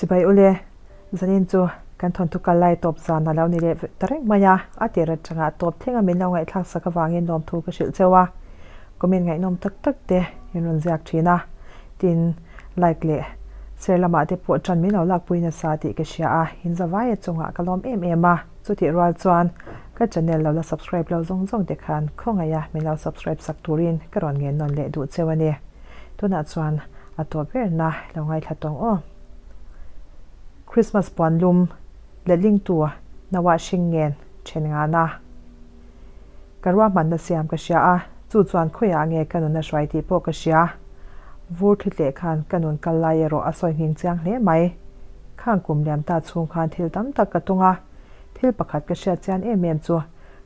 Chibai ule, zanin chu kan thawnthu kal lai tawp zan a lo ni leh ta reng mai a, a tir atanga tawp thleng a min lo ngaihthlak sak avangin lawmthu ka hrilh cheu a, comment ngaihnawm tak tak te in rawn ziak thin a, tin like leh share lamah te pawh tan min lo lakpui nasa tih ka hria a, in zavaia chungah ka lawm em em a, chutih rual chuan ka channel lo la subscribe lo zawng zawng te khan khawngaih a min lo subscribe sak turin ka rawn ngen nawn leh duh cheu a ni. Tunah chuan a tawp berna lo ngaithla tawng aw. Christmas puan lum letlingtu Noah hring ngen then ngana ka ruahmanna siam ka hria a, chu chuan khawiah nge ka nun a hruai tih pawh ka hria. Vur thli tleh khan ka nun kal lai erawh a sawi nghing chiang hle mai. Khang kum liam ta chhung khan thil tam tak ka tung a, thil pakhat ka hriat chian em em chu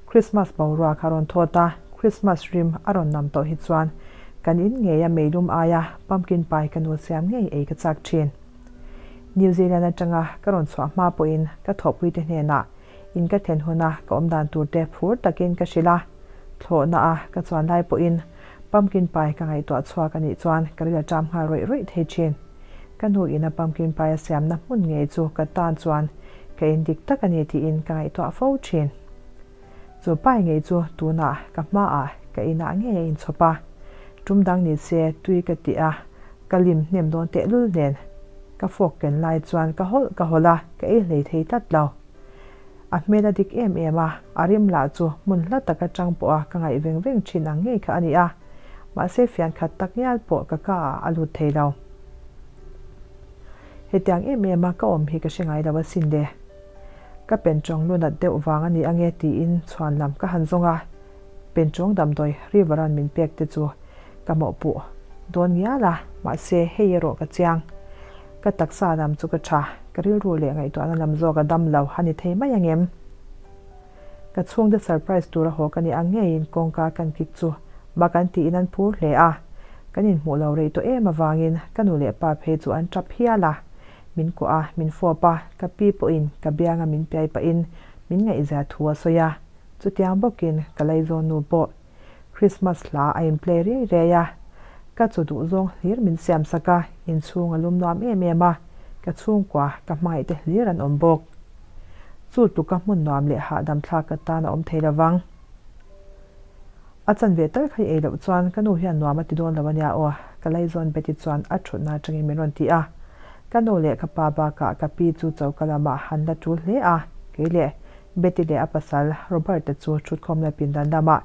Christmas boruak a rawn thawt a, Christmas rim a rawn nam tawh hi chuan kan in ngei a meilum aia pumpkin pie ka nu siam ngei ei ka chak thin. New Zealand atanga ka rawn chhuah hma pawhin ka thawhpuite hnenah in ka thlen huna ka awmdan turte phur takin ka hrilh a, thlawhna a ka chuan lai pawhin pumpkin pie ka ngaihtuah chhuak a nih chuan ka ril a ṭam nghal rawih rawih thei thin. Ka nu in a pumpkin pie a siamna hmun ngei chu ka tan chuan ka in dik tak a ni tiin ka ngaihtuah fo thin. Chu pai ngei chu tunah ka hmaah ka inah ngei a inchhawp a, tum dang ni se tui ka tih a, ka lim hnem dawn tehlul nen ka fork ken lai chuan ka hawlh ka hawlh a, ka ei hlei thei tlat lo. A hmel a dik em em a, a rim lah chu hmun hla tak atang pawh a ka ngaih veng veng thin ang ngei kha a ni a, mahse fian khat tak ngial pawh ka ka ah a lut thei lo. Hetiang em em a ka awm hi ka hre ngai lo asin le. Ka penchawng lu nat deuh vang a ni ange tiin chhuan lam ka han zawng a, penchawng damdawi River-a'n min pek te chu ka mawhpuh dawn ngial a, mahse hei erawh ka chiang. Ka taksa lam chu ka tha, ka rilru leh ngaihtuahna lam zawk a dam lo a ni thei mai angem? Ka chhungte surprise tura haw ka nih ang ngeiin kawngka kan kik chu mak an tiin an phur hle a, kan inhmuh lo rei tawh em avangin ka nu leh pa phei chu an tap hial a, min kuah a, min fawp a, ka pi pawhin ka bianga min piai pahin min ngaihzia thu a sawi a, chutiang bawkin ka laizawn nu pawh Christmas hla a in play riai riai a, ka chaw duh zawng hlir min siam sak a, inchhung a lum nuam em em a, ka chhungkua ka hmangaih te hlir an awm bawk. Chu tluka hmun nuam leh hahdam thlak ka tan a awm thei lovang. A chanve tal kha i ei loh chuan ka nu hian nuam a ti dawn lo a nia aw, ka laizawn Betty chuan a thutna atangin min rawn ti a. Ka nu leh ka pa bakah ka pi chu choka lamah han la tul hle a, kei leh Betty leh a pasal Robert-a chu thutkhawmna pindan lamah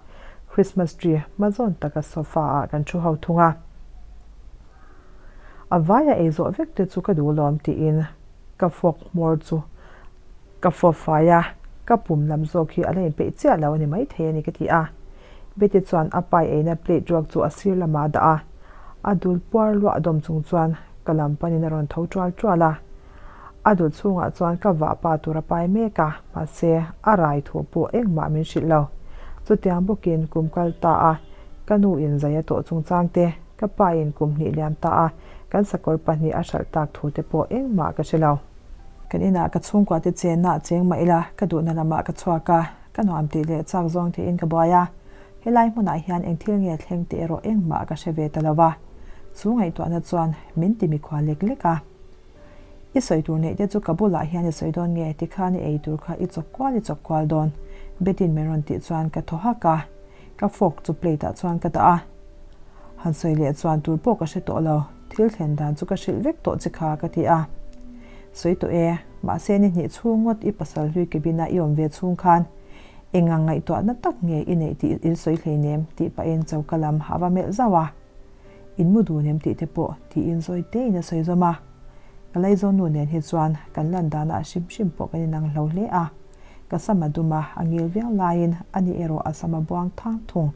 Christmas tree hma zawn taka sofa ah kan thu ho thung a. A vaia ei zawh vek te chu ka duh lawm tiin ka fork hmawr chu ka fawp fai a, ka pum lam zawk hi a la inpeih chiah lo a ni maithei a ni ka ti a. Betty chuan a pai eina plate ruak chu a sir lamah a dah a, a dul puar luah dawm chung chuan ka lam panin a rawn tho tual tual a. A dul chhungah chuan ka vah pa tur a pai mek a, mahse a rai thu pawh engmah min hrilh lo. Chutiang bawkin kum kal ta a, ka nu in zai a tawh chungchang te, ka pa in kum hnih liam ta a, kan sakawr pahnih a hralh tak thu te pawh engmah ka hre lo. Kan inah ka chhungkua te chenna cheng mah ila ka duhna lamah ka chhuak a, ka nuam tih leh chak zawng theihin ka buai a. Helai hmunah hian eng thil nge thleng tih erawh engmah ka hre ve ta lo va, chu ngaihtuahna chuan min ti mikhua lek lek a. I sawi tur neih te chu ka bulah hian i sawi dawn nge tikhan i ei tur kha i chawp kual i chawp kual dawn Betty-in min rawn tih chuan ka thaw hak a, ka fork chu plate ah chuan ka dah a. Han sawi leh chuan tur pawh ka hre tawh lo, thil thlen dan chu ka hrilh vek tawh che kha ka ti a. Sawi tawh e, mahse ni hnih chhung ngawt i pasal hlui cabin a i awm ve chhung khan eng ang ngaihtuahna tak nge i neih tih in sawi hleinem tih pahin choka lam a va melh zauh a. In mu dun em tih te pawh tiin zawi tein a sawi zawm a. Ka laizawn nu nen hi chuan kan lan danah hrim hrim pawh kan inang hlo hle a. Ka sam a dum a, a ngil viau laiin ani erawh a sam a buang thang thung.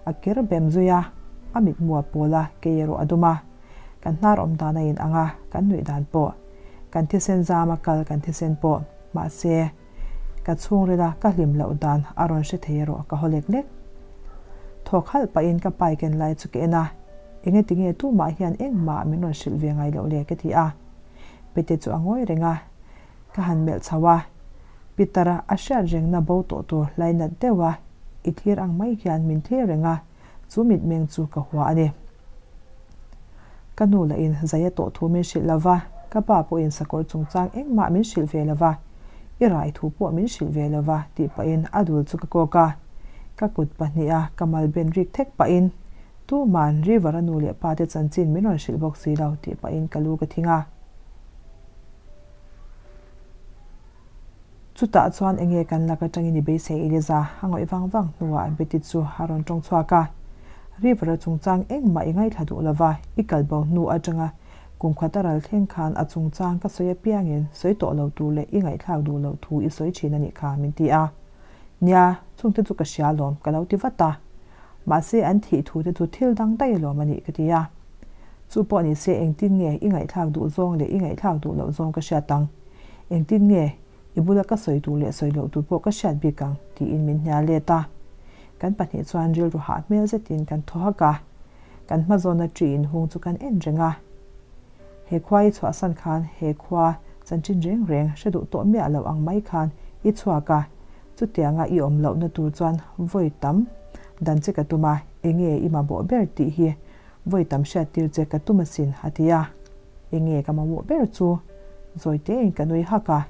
A ker bem zui a, a mitmu a pawl a, kei erawh a dum a. Kan hnar awm dan a inang a, kan nuih dan pawh. Kan thisen zam a kal kan thisen pawh. Mahse. Ka chhungrila ka hlim loh dan a rawn hre thei erawh ka haw lek lek. Thawk halh pahin ka pai ken lai chu ka en a, enge tinge tumah hian engmah min rawn hrilh ve ngai loh le ka ti a. Pete chu a ngawi reng a, ka han melh chho a, Peter a hriat rengna bo tawh tur lainat deuh a, i thlir ang mai hian min thlir reng a, chu mitmeng chu ka hua a ni. Ka nu lahin zai a tawh thu min hrilh lo va, Ka pa pawhin sakawr chungchang engmah min hrilh ve lo va, i rai thu pawh min hrilh ve lo va, tih pahin a dul chu ka kawk a. Ka kut pahniha ka mal ben rik thek pahin, Tuman River-a nu leh pa te chanchin min rawn hrilh bawk si lo, tih pahin ka lu ka thing a. Chutah chuan enge kan lak atangin i beisei Eliza a ngawih vang vang hnuah Betty chu a rawn tawng chhuak a. River-a chungchang engmah i ngaithla duh lova, i kal bo hnu atanga kum khat a ral thleng khan a chungchang ka sawi apiangin sawi tawh lo tur leh i ngaihthlak duh loh thu i sawi thin a nih kha min ti a. Nia, chungte chu ka hria alawm ka lo ti vat a. Mahse an thih thu te chu thil dang daih alawm a nih ka ti a. Chu pawh ni se engtin nge i ngaihthlak duh zawng leh i ngaihthlak duh loh zawng ka hriat ang? Engtin nge i bula ka sawi tur leh sawi loh tur pawh ka hriat bik ang? tiin min hnial let a. Kan pahnih chuan rilru hah hmel zetin kan thaw hak a. Kan hma zawna tree inhung chu kan en reng a. He khua i chhuahsan khan he khua chanchin reng reng hre duh tawh miah lo ang mai khan i chhuak a. Chutianga i awm lohna tur chuan vawi tam dan che ka tum a, enge i mamawh ber tih hi vawi tam hriattir che ka tum asin, a ti a. Enge ka mamawh ber chu? Zawi tein ka nui hak a.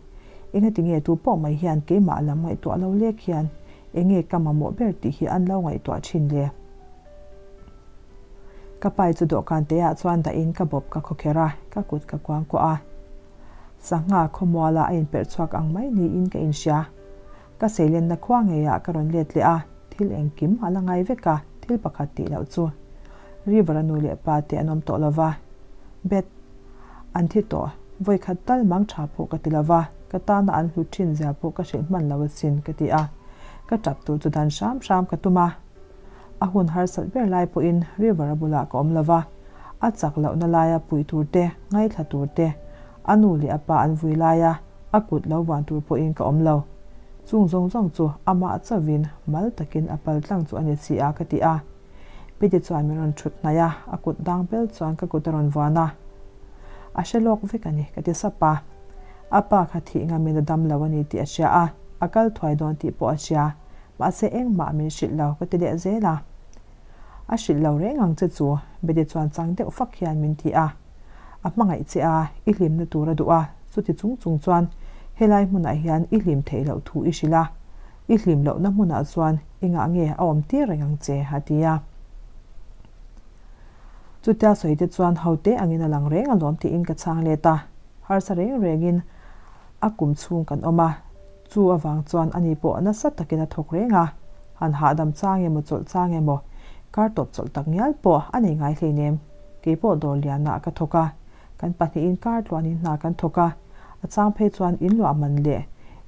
Engati nge tu pawh mai hian keimah lam ngaihtuah lo lek hian enge ka mamawh ber tih hi an lo ngaihtuah thin le? Ka pai chu dawhkan teah chuan dahin ka bawp ka khawkherh a, ka kut ka kuangkuah a. Sangha khawmuala a inperh chhuak ang mai niin ka inhria. Ka seilenna khua ngeiah ka rawn let leh a, thil engkim a la ngai vek a, thil pakhat tih loh chu. River-a nu leh pa te an awm tawh lo va. Bet, an thi tawh. Vawi khat tal mang tha pawh ka ti lo va, ka tana an hlut thin zia pawh ka hrilh hman lo asin ka ti a. Ka tap tur chu dan hram hram ka tum a. A hun harsat ber lai pawhin River-a bulah ka awm lo va, a chak lohna laia pui tur te, ngaithla tur te, a nu leh a pa an vui laia a kut lo vuan tur pawhin ka awm lo. Chung zawng zawng chu amah chauhin mal takin a pal tlang chu a ni si a ka ti a. Pete chuan min rawn thut hnaih a, a kut dang bel chuan ka kut a rawn vuan a. A hre lawk vek a ni ka ti sap a. A pa kha thih ngamin a dam lo a ni tih a hria a, a kal thuai dawn tih pawh a hria. Mahse engmah min hrilh lo ka ti leh zel a. A hrilh lo reng ang che chu Betty chuan chang deuh fak hian min ti a. A hmangaih che a, i hlimna tur a duh a, chuti chung chung chuan helai hmunah hian i hlim theih loh thu i hrilh a, i hlim lohna hmunah chuan i ngah nge a awm tir reng ang che a ti a. Chutia sawi te chuan ho te angin a lang reng alawm tiin ka chhang let a, harsa reng rengin a kum chhung kan awm a, Chu avang chuan ani pawh nasa takin a thawk reng a, han hahdam chang emaw chawlh chang emaw, kar tawp chawlh tak ngial pawh a nei ngai hleinem. Kei pawh dawr lianah ka thawk a, kan pahnihin kar tluanin hna kan thawk a, a chang phei chuan in luah man leh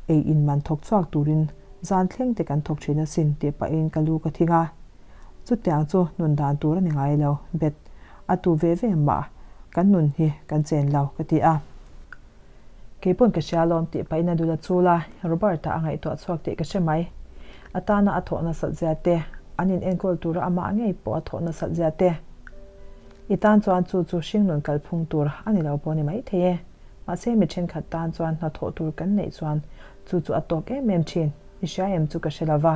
ei in man thawk chhuak turin zan thleng te kan thawk thin asin tih pahin ka lu ka thing a. Chutiang chu nun dan tur a ni ngai lo, bet a tu ve ve mah kan nun hi kan chen lo ka ti a. Kei pawn ka hria alawm tih pahin a dul a chul a, Robert-a a ngaihtuah chhuak tih ka hre mai. A tana a thawh nasat zia te, an in enkawl tura amah ngei pawh a thawh nasat zia te. I tan chuan chu chu hringnun kalphung tur a ni lo pawh ni mai thei e. Mahse mi thenkhat tan chuan hnathawh tur kan neih chuan chu chu a tawk em em thin. I hria em chu ka hre lo va.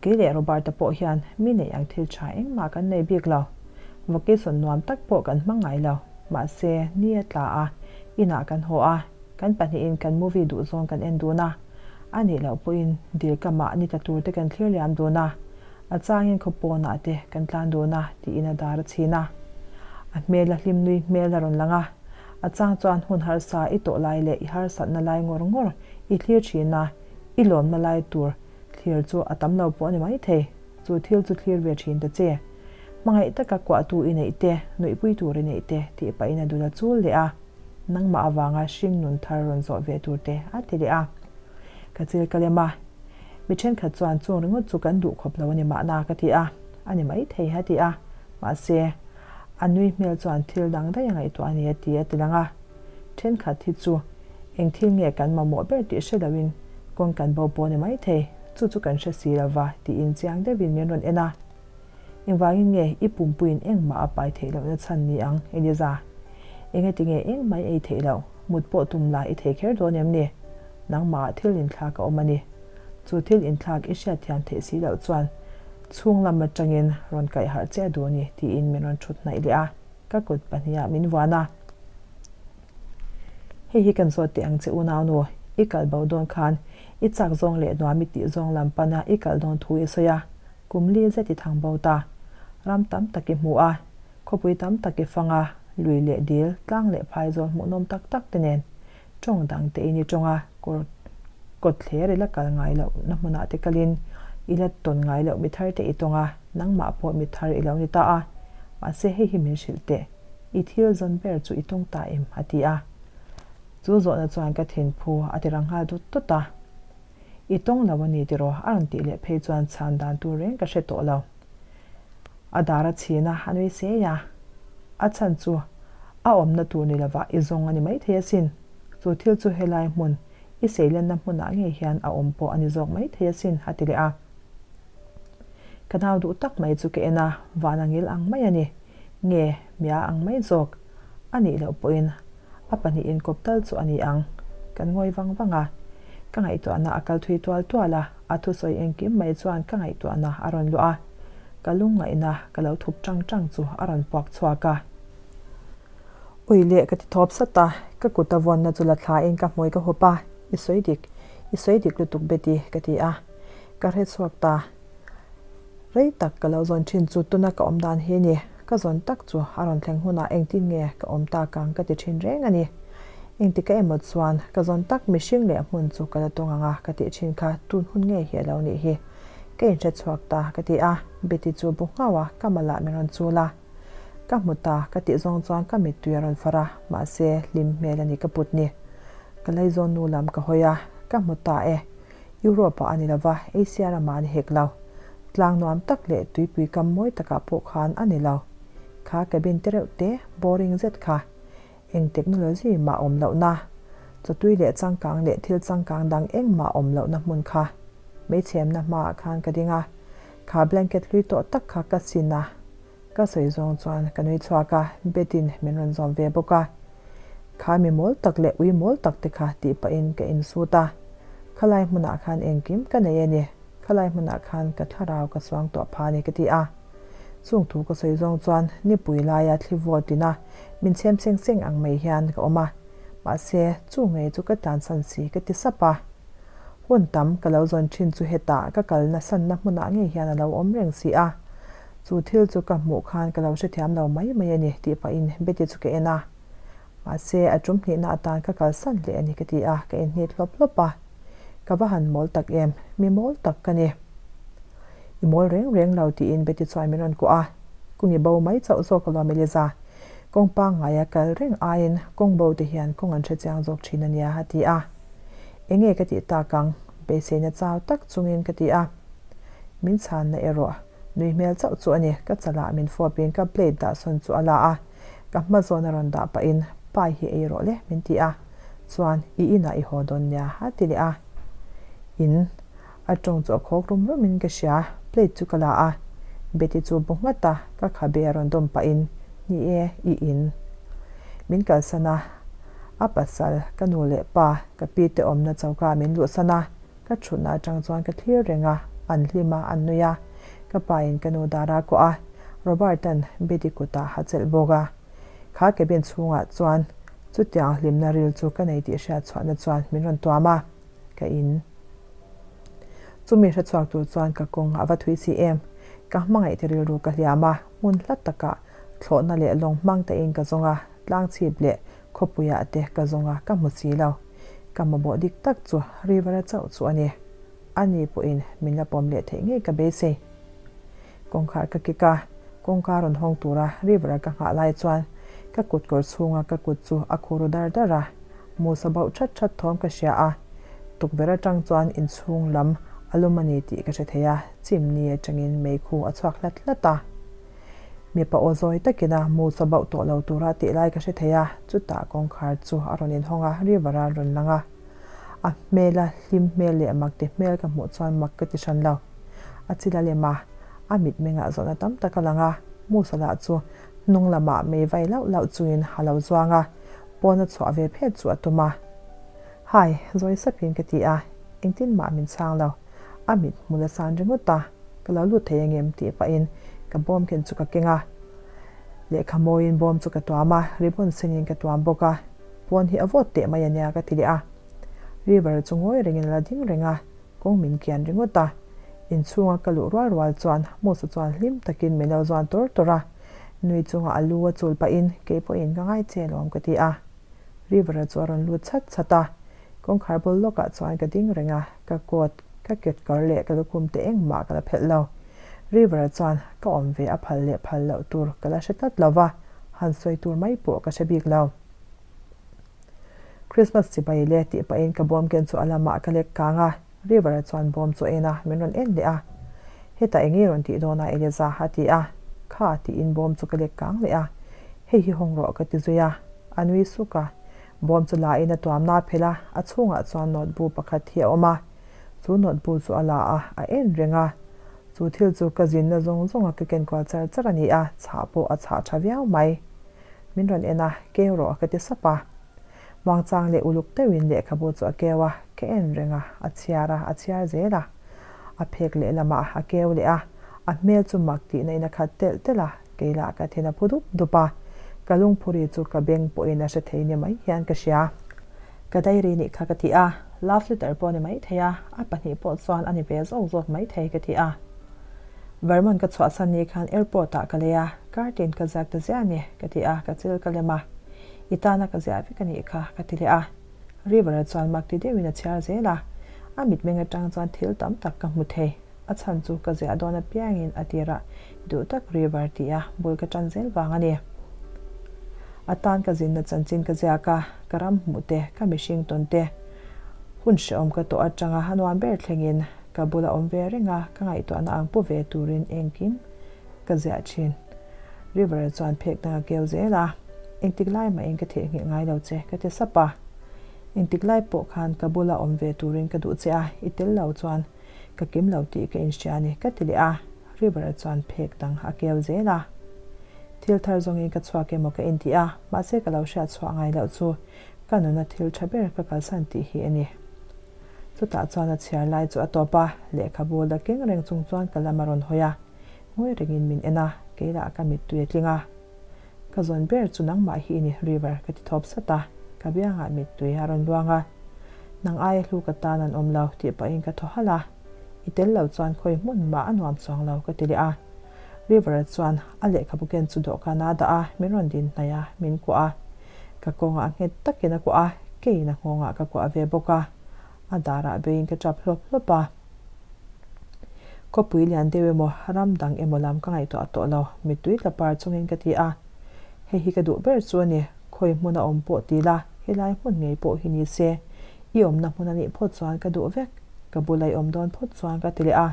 Kei leh Robert-a pawh hian mi neih ang thil tha engmah kan nei bik lo. Vacation nuam tak pawh kan hmang ngai lo. Mahse, ni a tla a, inah kan haw a, kan pahnihin kan movie duh zawng kan en dun a. A nih loh pawhin dil kamah ni tla tur te kan thlir liam dun a, a changin khaw pawnah te kan tlan dun a tiin a dar a chhin a. A hmel a hlim nui hmel a rawn lang a, a chang chuan hun harsa i tawh lai leh i harsatna lai ngawr ngawr i thlir thin a, i lawmna lai tur Thlir chu a tam lo pawh a ni maithei. Chu thil chu thlir ve thin ta che. Hmangaih taka kuahtu i neih te, nuihpui tur i neih te tih pahin a dul a chul leh a. Nangmah avanga hring nun thar rawn zawh ve tur te a ti leh a. Ka chil ka lem a. Mi thenkhat chuan chung ringawt chu kan duh khawp lo a ni mahna ka ti a. A ni maithei a ti a. Mahse, a nui hmel chuan thil dang daih a ngaihtuah a ni a ti a ti lang a. Thenkhat hi chu eng thil nge kan mamawh ber tih hre loin kawng kan bo pawh a ni maithei, chu chu kan hre si lo va tiin chiang deuhin min rawn en a. Engvangin nge i pumpuiin engmah a pai theih lohna chhan ni ang, Eliza? Engati nge engmah i ei theih loh? Mut pawh tum la i thei kher dawn em ni? Nangmahah thil inthlak a awm a ni. Chu thil inthlak i hriatthiam theih si loh chuan chhung lam atangin rawn kaih harh che a duh a ni tiin min rawn thut hnaih leh a. Ka kut pahniha min vuan a. Hei hi kan zawt teh ang che unaunu, i kal bo dawn khan i chak zawng leh nuam i tih zawng lam pana i kal dawn thu i sawi a, kum li zet i thang bo ta. Ram tam tak i hmu a, khawpui tam tak i fang a, lui leh dil, tlang leh phai zawl hmuhnawm tak tak te nen tawng dang te in i tawng a, kawr kawt thler i la kal ngai loh na hmunah te kalin i la tawn ngai loh mi thar te i tawng a, nangmah pawh mi thar i lo ni ta a, mahse hei hi min hrilh teh. I thil zawn ber chu i tawng ta em? a ti a. Chu zawhna chuan ka thinphu a ti rang nghal dut dut a. I tawng lo a ni tiraw? a rawn tih leh phei chuan chhan dan tur reng ka hre tawh lo. A dar a chhin a, a nui sei a. A chhan chu a awmna tur ni lovah i zawng a ni maithei asin. Chu thil chu helai hmun, i seilenna hmunah ngei hian a awm pawh a ni zawk maithei asin, a ti leh a. Ka nau duh tak mai chu ka en a, van a ngil ang mai a ni. Nge, mia ang mai zawk. A nih loh pawhin a pahnihin kawp tal chu a ni ang. Kan ngawi vang vang a. Ka ngaihtuahna a kal thui tual tual a, a thusawi engkim mai chuan ka ngaihtuahna a rawn luah a. Ka lungngaihna ka lo thup tang tang chu a rawn puak chhuak a. Ui leh ka ti thawp sat a, ka kut a vawnna chu la thlain ka hmui ka hup a, I sawi dik, i sawi dik lutuk Betty ka ti a. Ka hre chhuak ta. Rei tak ka lo zawn thin chu tuna ka awm dan hi a ni. Ka zawn tak chu a rawn thleng hunah engtin nge ka awm tak ang ka ti thin reng a ni. Engtika emaw chuan ka zawn tak mihring leh hmun chu ka la tawng ang a ka tih thin kha tun hun ngei hi a lo nih hi. Ka inhre chhuak ta ka ti a, Betty chu bu nghauh a ka malah min rawn chul a. Ka hmu ta ka tih zawng chuan ka mittui a rawn far a, mahse hlim hmel a ni ka put ni. Ka laizawn nu lam ka hawi a, ka hmu ta e. Europe ah a ni lova, Asia ramah a ni hek lo. Tlang nuam tak leh tuipui kam mawi takah pawh khan a ni lo. Kha cabin te reuh te, boring zet kha. Eng technology mah awm lohna, chawtui leh changkang leh thil changkang dang engmah awm lohna hmun kha. Meichhemna hmaah khan ka ding a, kha blanket hlui tawh tak kha ka sin a. Ka sawi zawng chuan ka nui chhuak a, Betty-in min rawn zawm ve bawk a. Kha mi mawl tak leh ui mawl tak te kha tih pahin ka insut a. Khalai hmunah khan engkim ka nei a ni, khalai hmunah khan ka thlarau ka suang tawh pha a ni ka ti a. Chung thu ka sawi zawng chuan nipui laia thli vawt ina min chhem seng seng ang mai hian ka awm a. Mahse, chu ngei chu ka tlansan si ka ti sap a. Hun tam ka lo zawn thin chu hetah ka kalna sanna hmunah ngei hian a lo awm reng si a. Chu thil chu ka hmuh khan ka lo hrethiam lo mai mai a ni tih pahin Betty chu ka en a. Mahse, a tum hnihna atan ka kalsan leh a ni ka ti a, ka inhnit hlawp hlawp a. Ka va han mawl tak em, mi mawl tak ka ni. I mawl reng reng lo tiin Betty chuan min rawn kuah a. Kawng i bo mai chauh zawk alawm Eliza. Kawng pangngaia kal reng aiin kawng bo te hian kawng an hrechiang zawk thin a nia a ti a. Enge ka tih tak ang? Beiseina chau tak chungin ka ti a. Min chhanna erawh nui hmel chauh chu a ni. Ka chalah min fawpin ka plate dah sawn chu a la a, ka hma zawn a rawn dah pahin Pai hi ei rawh le min ti a, chuan i inah i haw dawn nia a ti leh a. In a tawng chu a khawk rum rumin ka hria, plate chu ka la a, Betty chu bu nghat a, ka khabe a rawn dawm pahin Ni e, i in. Min kalsan a, a pasal, ka nu leh pa, ka pi te awmna choka min luhsan a, ka thutna atang chuan ka thlir reng a, an hlim a, an nui a. Ka pa in ka nu dar a kuah a, Robert-a'n Betty kutah a chelh bawk a. Kha cabin chhungah chuan chutiang hlimna ril chu ka nei tih hriat chhuahna chuan min rawn tuam a, ka in. Chumi hre chhuak tur chuan ka kawng a va thui si em? Ka hmangaih te rilru ka hliam a, hmun hla takah thlawhna leh lawng hmang tein ka zawng a, tlang chhip leh khawpuiah te ka zawng a, ka hmu si lo. Ka mamawh dik tak chu River-a chauh chu a ni. Ani pawhin min la pawm leh theih ngei ka beisei. Kawngkhar ka kik a, kawngka rawn hawng tura River-a ka nghah lai chuan ka kut kawr chhunga ka kut chu a khu ru dar dar a, Musa bauh that that thawm ka hria a, tukverh atang chuan inchhung lam a lum a ni tih ka hre thei a, chimni atangin meikhu a chhuak hlat hlat a. Mipa aw zawi takin a Musa bauh tawh lo tura tih lai ka hre thei a, chutah kawngkhar chu a rawn inhawng a, River a rawn lang a. A hmela hlim hmel leh makti hmel ka hmuh chuan mak ka ti hran lo. A chil a lem a, a mitmengah zawhna tam tak a lang a, Musa lah chu hnung lamah mei vai lauh lauh chungin a lo zuang a, pawn a chhuah ve phet chu a tum a. Hai, zawi sapin ka ti a, engtin mah min chhang lo. A mit hmul a san ringawt a, ka lo lut thei angem tih pahin ka bawm ken chu ka keng a. Lehkha mawiin bawm chu ka tuam a, ribbon senin ka tuam bawk a. Pawn hi a vawt teh mai a nia ka ti leh a. River chu ngawi rengin a la ding reng a, kawng min kian ringawt a. Inchhunga ka luh rual rual chuan Musa chuan hlim takin min lo zuan tawr tawr a. Nui chunga a lu a chul pahin kei pawhin ka ngai che alawm ka ti a. River-a chu a rawn lut chhat chhat a. Kawngkhar bul lawkah chuan ka ding reng a, ka coat, ka ketkawr leh ka lukhum te engmah ka la phelh lo. River-a chuan ka awm ve a phal leh phal loh tur ka la hre tlat lo va, han sawi tur mai pawh ka hre bik lo. Christmas chibai le tih pahin ka bawm ken chu a lamah ka lek kang a, River-a chuan bawm chu a en a, min rawn en leh a. Hetah eng nge rawn tih dawn a Eliza? a ti a. Kha tiin bawm chu ka lek kang leh a. Hei hi hawng rawh ka ti zui a. A nui suk a. Bawm chu la in a tuamna a phelh a, a chhungah chuan note bu pakhat hi a awm a. Chu note bu chu a la a, a en reng a. Chu thil chu ka zinna zawng zawnga ka ken kual char char a ni a, chhah pawh a chhah tha viau mai. Min rawn en a, keu rawh ka ti sap a. Muangchang leh uluk deuhin lehkhabu chu a keu a, ka en reng a, a chhiar a, a chhiar zel a. A phek lehlamah a keu leh a, a hmel chu mak tihna in a khat telh telh a, kei lah ka thin a phu dup dup a. Ka lungphuri chu ka beng pawhin a hre thei ni mai hian ka hria. Ka diary nih kha ka ti a, love letter pawh ni mai thei a, a pahnih pawh chuan a ni ve zawk zawk mai thei ka ti a. Vermont ka chhuahsan ni khan airport ah ka lei a, Kartin ka ziak ta ziah a ni, ka ti a, ka chil ka lem a. I tana ka ziah vek a nih kha, ka ti leh a. River-a chuan mak ti deuhin a chhiar zel a. A mitmeng atang chuan thil tam tak ka hmu thei. A chhan chu ka ziah dawn apiangin a tirah duh tak River ti a bul ka tan zel vang a ni. A tan ka zinna chanchin ka ziak a, ka ram hmuh te, ka mihring tawn te, hun hrehawm ka tawh atanga a nuam ber thlengin ka bula awm ve reng a, ka ngaihtuahna ang pu ve turin engkim Ka ziah thin. River chuan phek dang a keu zel a, Engtik lai mahin ka theihnghilh ngai lo che, ka ti sap a. Engtik lai pawh khan ka bula awm ve turin ka duh che a, i tel lo chuan ka kim lo tih ka inhria a ni, ka ti leh a. River chuan phek dang a keu zel a. Thil thar zawngin ka chhuak emaw ka inti a, mahse ka lo hriat chhuah ngai loh chu ka nuna thil tha ber ka kalsan tih hi a ni. Chutah chuan a chhiar lai chu a tawp a, lehkhabu la keng reng chung chuan ka lam a rawn hawi a. Ngawi rengin min en a, kei lah ka mittui a tling a. Ka zawn ber chu nangmah hi i ni, River, ka ti thawp sat a, ka biangah mittui a rawn luang a. Nang aia hlu ka tan an awm lo, tih pahin ka thaw halh a. I tel lo chuan khawi hmun mah a nuam chuang lo, ka ti leh a. River-a chuan a lehkhabu ken chu dawhkan a dah a, min rawn din hnaih a, min kuah a. Ka kawngah nghet takin a kuah a, keiin a nghawngah ka kuah ve bawk a. A darah beiin ka tap hlawp hlawp a. Khawpui lian deuh emaw, ram dang emaw lam ka ngaihtuah tawh lo, mittui tla par chungin ka ti a. Hei hi ka duh ber chu a ni, khawi hmun a awm pawh ti la, helai hmun ngei pawh hi ni se, i awmna hmun a nih phawt chuan ka duh vek, ka bula i awm dawn phawt chuan ka ti leh a.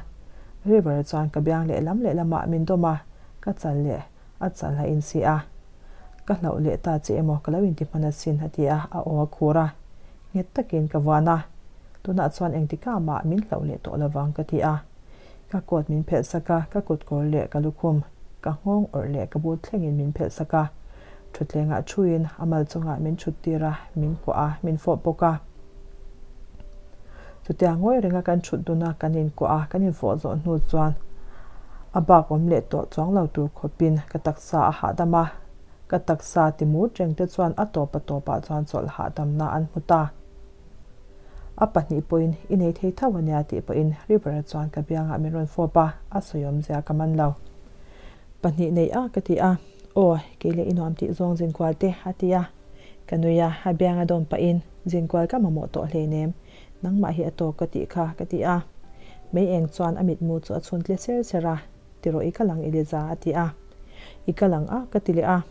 River chuan ka biang lehlam lehlamah min dawm a, ka chal leh a chal a insi a. Ka hlauh leh ta che emaw ka lo inti hman asin a ti a, a aw a khur a. Nghet takin ka vuan a, tunah chuan engtikah mah min hlauh leh tawh lovang ka ti a. Ka coat min phelh sak a, ka kutkawr leh ka lukhum, ka nghawng awrh leh ka but thlengin min phelh sak a. Thutlengah thuin a mal chungah min thut tir a, min kuah a, min fawh bawk a. Chutia ngawi renga kan thut dun a, kan inkuah a, kan infawh zawh hnu chuan a bak awm leh tawh chuang lo tur khawpin ka taksa a hahdam a. Ka taksa ti mut reng te chuan a tawp a tawpah chuan chawlh hahdamna an hmu ta. A pahnih pawhin i nei thei tho ania tih pawhin River-a chuan ka biangah min rawn fawp a, a sawi awmzia ka man lo. Pahnih nei a ka ti a, Aw, kei leh i nuam tih zawng zinkual te a ti a. Ka nui a, a bianga dawm pahin zinkual ka mamawh tawh hleinem, nangmah hi a tawk ka tih kha ka ti a. Mei eng chuan a mitmu chu a chhun tle ser ser a. Ti rawh i kal ang Eliza a ti a. I kal ang a ka ti leh a.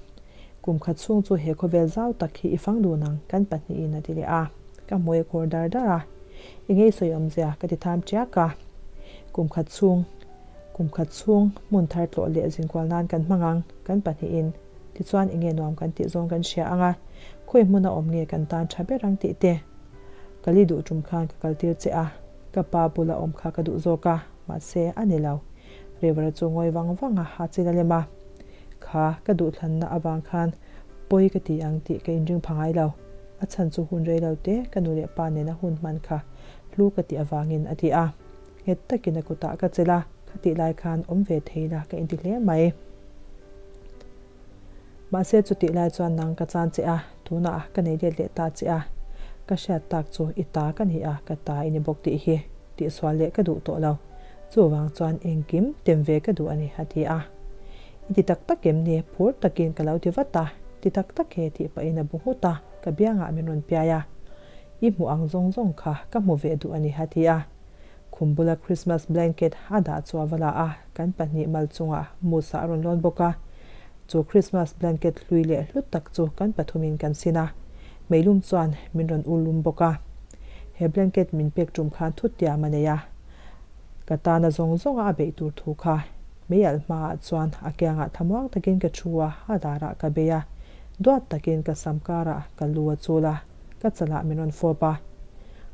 Kum khat chhung chu he khawvel zau tak hi i fang dun ang kan pahnihin a ti leh a. Ka hmui a khur dar dar a. I ngei sawi awmzia ka ti tham tiak a. Kum khat chhung kum khat chhung hmun thar tlawh leh zinkual nan kan hmang ang kan pahnihin tichuan i nge nuam kan tih zawng kan hria ang a. Khawi hmuna awm nge kan tan tha ber ang tih te. Ka li duh tum khan ka kaltir che a. Ka pa bula awm kha ka duh zawk a. Mahse, a ni lo. River chu ngawi vang vang a, a chin a lem a. Kha, ka duhthlanna avang khan pawi ka ti ang tih ka inring pha ngai lo. A chhan chu hun rei lo te ka nu leh pa nena hun hman kha hlu ka tih avangin a ti a. Nghet takin a kutah ka chelh a, kha tih lai khan awm ve thei la ka inti hle mai. Mahse, chutih lai chuan nang ka chan che a, Tunah ka nei let leh ta che a, ka hriat tak chu i ta ka ni a, ka ta i ni bawk tih hi tihsual leh ka duh tawh lo. Chuvang chuan engkim tem ve ka duh a ni, a ti a. I ti tak tak em ni? Phur takin ka lo ti vat a. Ti tak tak e tih pahin a bu nghut a, ka biangah min rawn piai a. I hmuh ang zawng zawng kha ka hmu ve duh a ni, a ti a. Khum bula Christmas blanket a dah chu a va la a, kan pahnih mal chungah Musa a rawn lawn bawk a. Chu Christmas blanket hlui leh hlut tak chu kan pathumin kan sin a, meilum chuan min rawn ur lum bawk a. He blanket min pek tum khan thut tiam a nei a, ka tana zawng zawnga a beih tur thu kha mei alh hmaah chuan a kiangah thlamuang takin ka thu a, a darah ka bei a, duat takin ka sam karah ka lu a chul a. Ka chalah min rawn fawp a,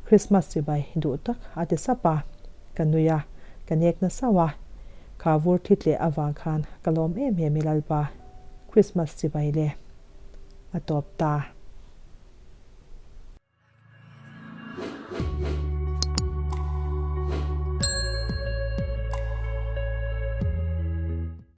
Christmas chibai duh tak a ti sap a, ka nui a, ka nek na sauh a, kha vur thli tleh avang khan ka lawm em em i Lalpa, Christmas chibai le a tawp ta.